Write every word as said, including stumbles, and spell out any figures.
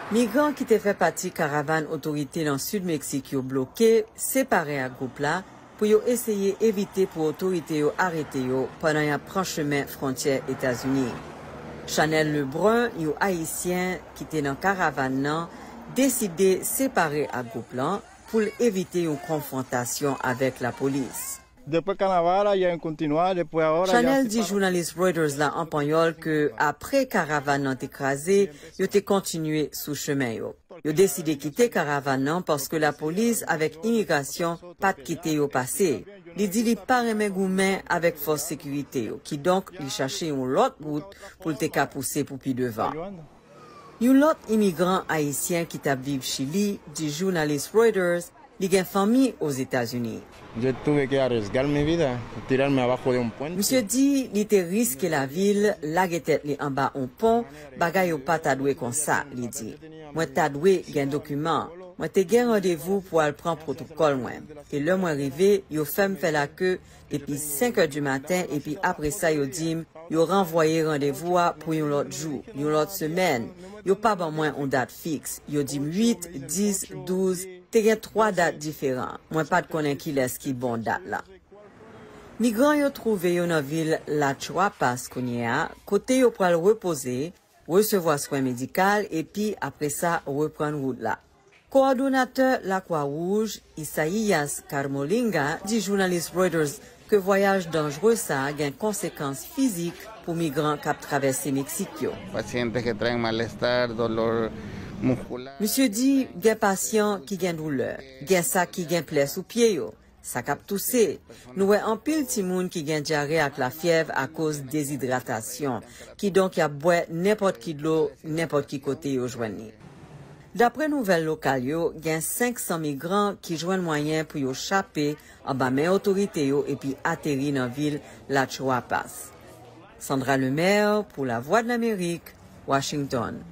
Migran ki te fè pati karavàn otorite nan Sid Meksik yo bloke separe ak gwoup la pou yo eseye evite pou otorite yo arete yo pandan y ap pran chemen fwontyè Etazini. Chanel Lebrun, yon Ayisyen ki te nan karavàn nan, deside separe ak gwoup lan pou l evite yon konfwontasyon avèk lapolis. Después de carnaval, allá en continuar, después ahora ya Chanel se di para. Jounalis Reuters la an panyòl ke apre karavàn nan te kraze, yo te kontinye sou chemen yo. Yo deside kite karavàn nan paske lapolis avèk imigrasyon pa t kite yo pase. Li di li pa renmen goumen avèk fòs sekirite yo, kidonk li chache yon lòt wout pou l te ka pouse pou pi devan. Yon lòt imigran ayisyen ki t ap viv Chili di jounalis Reuters li gen fanmi Ozetazini. Yo tuve que arriesgar mi vida, tirarme abajo de un puente. Misye di li te riske lavi l, lage tèt li anba yon pon, bagay yo pa ta dwe konsa, li di. Mwen ta dwe gen dokiman. Mwen te gen randevou pou al pran pwotokòl mwen. E lè mwen rive, yo fè m fè lake depi senk è di maten, epi apre sa, yo di m yo ranvwaye randevou a pou yon lòt jou, yon lòt semèn. Yo pa ban mwen yon dat fiks. Yo di m uit, dis, douz, te gen twa dat diferan. Mwen pa t konnen kilès ki bon dat la. Migran yo twouve yo nan vil La Chiapas kounye a, kote yo pral repoze, resevwa swen medikal, epi apre sa reprann wout la. Kowòdonatè Lakwa Wouj, Isaías Carmolinga, di jounalis Reuters ke vwayaj danjre sa a gen konsekans fizik pou migran k ap travèse Meksik yo. Pacientes que traen malestar, dolor muscular. Misye di gen pasyan ki gen doulè, gen sa ki gen plè sou pye yo, sa k ap touse. Nou wè anpil timoun ki gen dyare ak lafyèv akoz dezidratasyon, kidonk y ap bwè nenpòt ki dlo, nenpòt ki kote yo jwenn li. Daprè nouvèl lokal yo, gen senk san migran ki jwenn mwayen pou yo chape anba men otorite yo epi ateri nan vil La Chiapas. Sandra Lemaire pou Lavwadlamerik, Washington.